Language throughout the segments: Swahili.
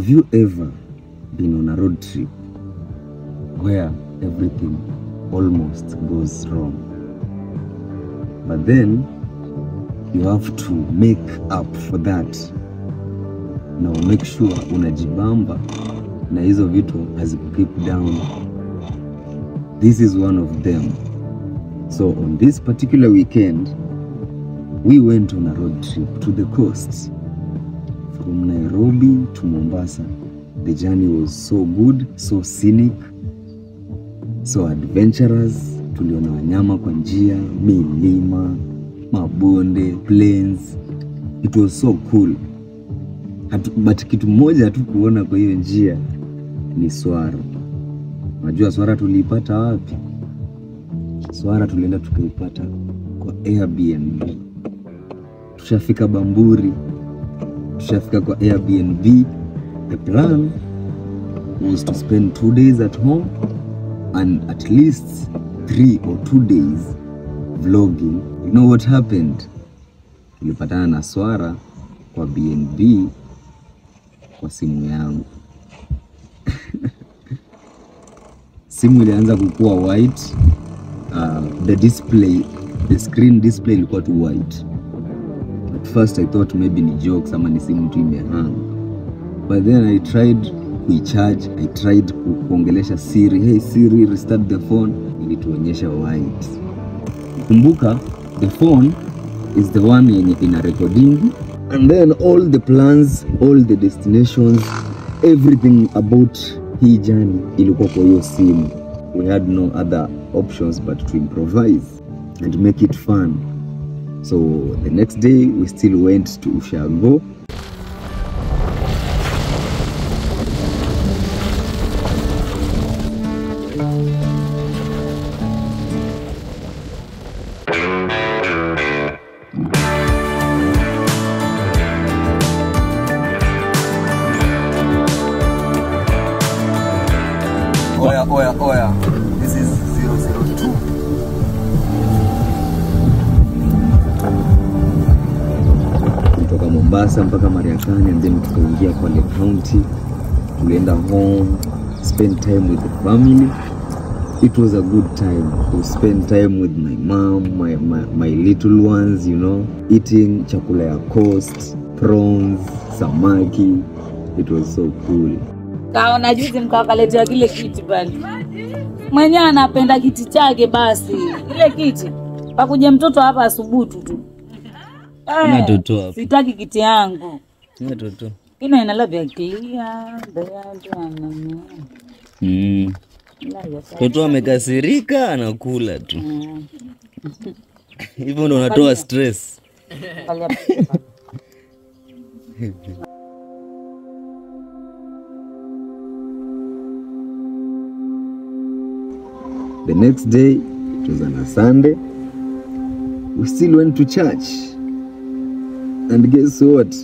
Have you ever been on a road trip where everything almost goes wrong? But then you have to make up for that. Now make sure unajibamba na hizo vitu hazikukeep down. This is one of them. So on this particular weekend, we went on a road trip to the coast. From Nairobi to Mombasa. The journey was so good, so scenic, so adventurous. Tuliona wanyama kwa njia, milima, mabonde, plains. It was so cool. But kitu moja hatukuona kwa hiyo njia ni swara. Unajua swara tuliipata wapi? Swara tulienda tukaipata kwa Airbnb. Tushafika Bamburi, tushafika kwa Airbnb. The plan was to spend 2 days at home and at least 3 or 2 days vlogging. You know what happened? Tulipatana na swara kwa BNB kwa simu yangu. Simu ilianza kukua white. The screen display ilikuwa tu white. At first I thought maybe ni jokes ama ni simu tu imehang. But then I tried kuicharge, I tried kuongelesha Siri. Hey Siri, restart the phone. Ilituonyesha white. Kumbuka, the phone is the one yenye ina recording. And then all the plans, all the destinations, everything about hii journey ilikuwa kwa hiyo simu. We had no other options but to improvise and make it fun. So the next day we still went to Ushago. Oya, oya, oya. This is 002. Kutoka Mombasa mpaka Mariakani and then tukaingia Kwale County. Tulienda home, spend time with the family. It was a good time to spend time with my mom, my little ones, you know, eating chakula ya coast, prawns, samaki. It was so cool. Kaona juzi mkawakaletea kile kiti pale. Mwenyewe anapenda kiti chake basi. Kile kiti. Pakuje mtoto hapa asubutu tu. Toto hapa. Sitaki kiti yangu. Na toto. Ina ina love clear, Toto amekasirika anakula tu. Hivyo ndo unatoa stress. The next day, it was on a Sunday, we still went to church. And guess what?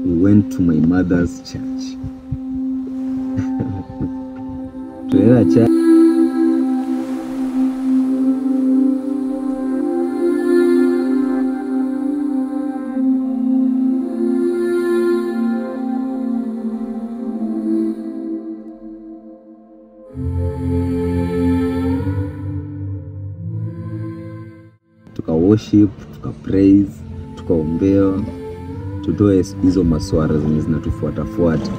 We went to my mother's church. Tulienda church. Tuka worship, tuka praise, tukaombewa, tutoe hizo maswara zenye zinatufuata fuata.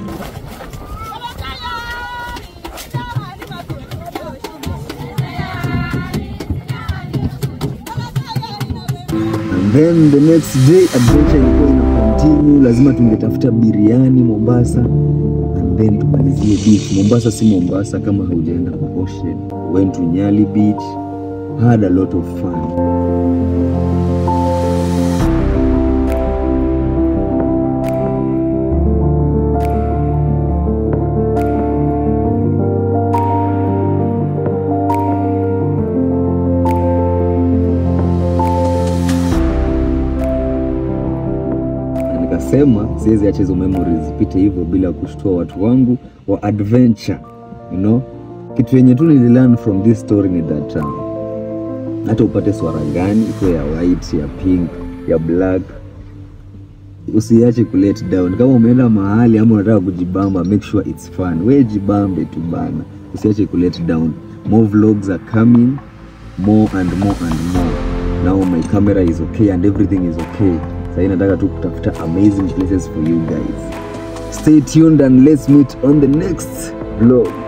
And then the next day adventure ilikuwa ina continue. Lazima tungetafuta biriani Mombasa and then tumalizie beach. Mombasa si Mombasa kama haujaenda kwa ocean. Went to Nyali Beach, had a lot of fun. Nikasema siwezi acha hizo memories zipite hivyo bila kushtua watu wangu wa adventure, you know. Kitu yenye tu nililearn from this story ni that hata upate swara gani, iko ya white, ya pink, ya black, Usiache ku let down. Kama umeenda mahali ama unataka kujibamba, make sure it's fun. We jibambe tu bana, usiache ku let down. More vlogs are coming, more and more and more. Now my camera is okay and everything is okay. Sasa nataka tu kutafuta amazing places for you guys. Stay tuned and let's meet on the next vlog.